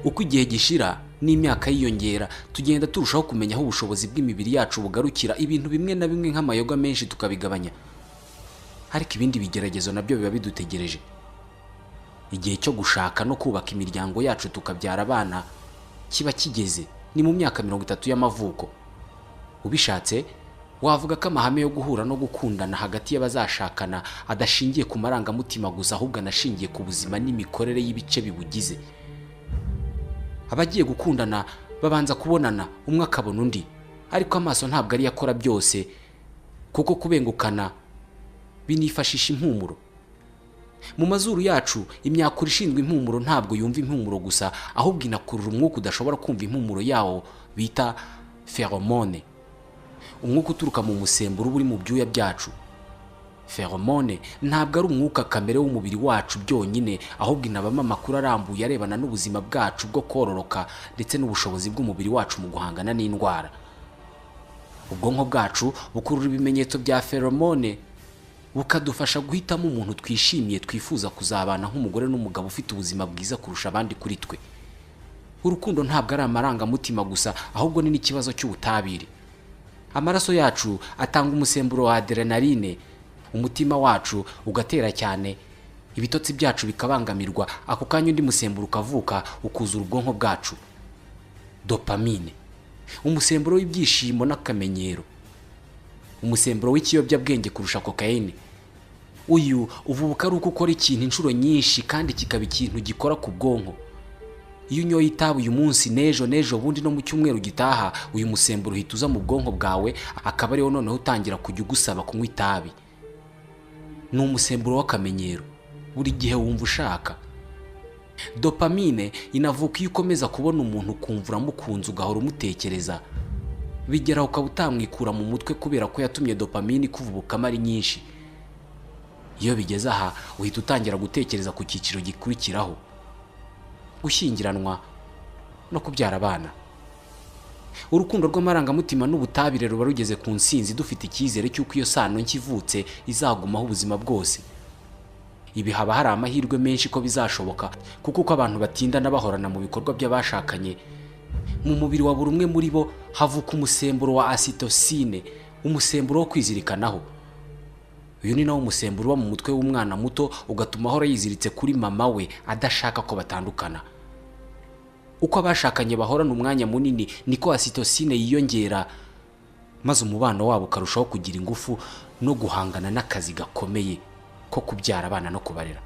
Uko igihe gishira n'imyaka yiyongera, tugenda turushaho kumenya aho ubushobozi bw'imibiri yacu bugarukira, ibintu bimwe na bimwe nk'amayoga menshi tukabigabanya, ariko ibindi bigeragezo nabyo biba bidutegereje. Igihe cyo gushaka no kubaka imiryango yacu tukabyara abana kiba kigeze, ni mu myaka 30 y'amavuko. Ubishatse wavuga ko amahame yo guhura no gukundana hagati y'abazashakana adashingiye ku marangamutima gusa, ahubwo anashingiye ku buzima n'imikorere y'ibice bibugize. Abagiye gukundana babanza kubonana, umwe akabona undi, ariko amaso ntabwo ariyo akora byose, kuko kubengukana binifashisha impumuro. Mu mazuru yacu, imyakura ishinzwe impumuro ntabwo yumva impumuro gusa, ahubwo inakurura umwuka udashobora kumva impumuro yawo bita pheromone, umwuka uturuka mu musemburo uba uri mu byuya byacu. Pheromone ntabwo ari umwuka kamere w'umubiri wacu byonyine, ahubwo inabamo amakuru arambuye arebana n'ubuzima bwacu bwo kororoka ndetse n'ubushobozi bw'umubiri wacu mu guhangana n'indwara. Ubwonko bwacu bukurura ibimenyetso bya pheromone, bukadufasha guhitamo umuntu twishimiye, twifuza kuzabana nk'umugore n'umugabo ufite ubuzima bwiza kurusha abandi kuri twe. Urukundo ntabwo ari amarangamutima gusa, ahubwo ni n'ikibazo cy'ubutabire. Amaraso yacu atanga umusemburo wa adrenaline, umutima wacu ugatera cyane, ibitotsi byacu bikabangamirwa. Ako kanya undi musemburo ukavuka, ukuzura ubwonko bwacu, dopamine, umusemburo w'ibyishimo n'akamenyero, umusemburo w'ikiyobyabwenge kurusha kokayine. Uyu uvubuka ari uko ukora ikintu inshuro nyinshi, kandi kikaba ikintu gikora ku bwonko. Iyo unyoye itabi uyu munsi, n'ejo, n'ejo bundi, no mu cyumweru gitaha, uyu musemburo uhita uza mu bwonko bwawe, akaba ariwo noneho utangira kujya ugusaba kunywa itabi. Ni umusemburo w'akamenyero, buri gihe wumva ushaka. Dopamine inavuka iyo ukomeza kubona umuntu, ukumva uramukunze, ugahora umutekereza, bigeraho ukaba utamwikura mu mutwe, kubera ko yatumye dopamine ikuvubukamo ari nyinshi. Iyo bigeze aha, uhita utangira gutekereza ku cyiciro gikurikiraho, gushyingiranwa no kubyara abana. Urukundo rw'amarangamutima n'ubutabire ruba rugeze ku nsinzi, dufite icyizere cy'uko iyo sano nshya ivutse izagumaho ubuzima bwose. Ibi haba hari amahirwe menshi ko bizashoboka, kuko uko abantu batindana bahorana mu bikorwa by'abashakanye, mu mubiri wa buri umwe muri bo havuka umusemburo wa ocytocine, umusemburo wo kwizirikanaho. Uyu ni nawo musemburo uba mu mutwe w'umwana muto, ugatuma ahora yiziritse kuri mama we, adashaka ko batandukana. Uko abashakanye bahorana umwanya munini, niko ocytocine yiyongera, maze umubano wabo ukarushaho kugira ingufu no guhangana n'akazi gakomeye ko kubyara abana no kubarera.